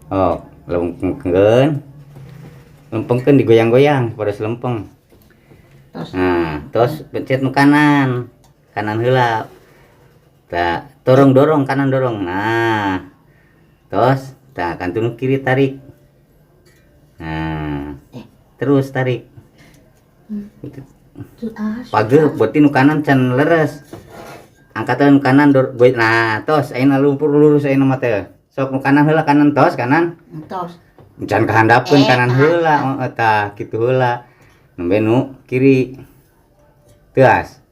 Oh, lempengkeun. Lempengkeun, digoyang-goyang pada lempeng. Tos. Nah, terus pencet nu kanan. Kanan heula. Tah, dorong dorong kanan, dorong. Nah. Terus, tah, kantun nu kiri tarik. Nah, Eh. terus tarik. Tuh, ah. Pageuh, berarti nu kanan can leres. Angkatan nu kanan dor goy. Nah, tos ayeuna lumpur lurus ayeuna mah teh. Sok nu kanan heula, kanan, tos kanan. Tos. Can kahandapeun. Eh, kanan ah. Heula, oh, tah kitu heula. Nembe nu kiri. Teas.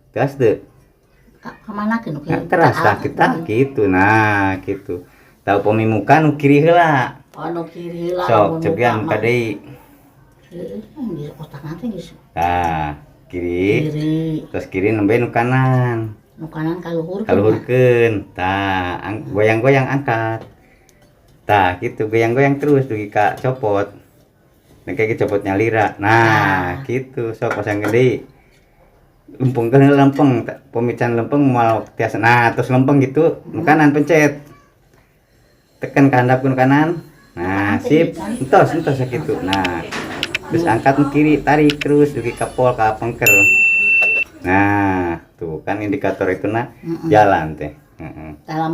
Teas teu? Ka kemana ke nu Nah, kiri? teras tah kita gitu. Nah, gitu. Tah, upami muka nu kiri heula. Oh, nu kiri heula. Sok nu cebian muka muka mah. Deui. Heeh, geus otak nanti geus. Tah, kiri. Kiri. Terus kiri nembe nu kanan. Nu kanan kaluhur. Kaluhurkeun. Tah, goyang-goyang angkat. Tah, gitu, goyang-goyang terus dugi ka copot. Nah, kayak copot nyalira. Nah, Ah. gitu. Sok pasang gede. Lempengkeun heula, lempeng, pemican lempeng moal tiasa. Nah, terus lempeng gitu, nu kanan pencet. Tekan ke handap nu kanan. Nah, sip. Entos, entos sakitu. Nah, terus angkat nu kiri, tarik terus dugi ka pol, ka pengker. Nah, tuh kan indikator itu, nah, jalan teh. Heeh. Dalam.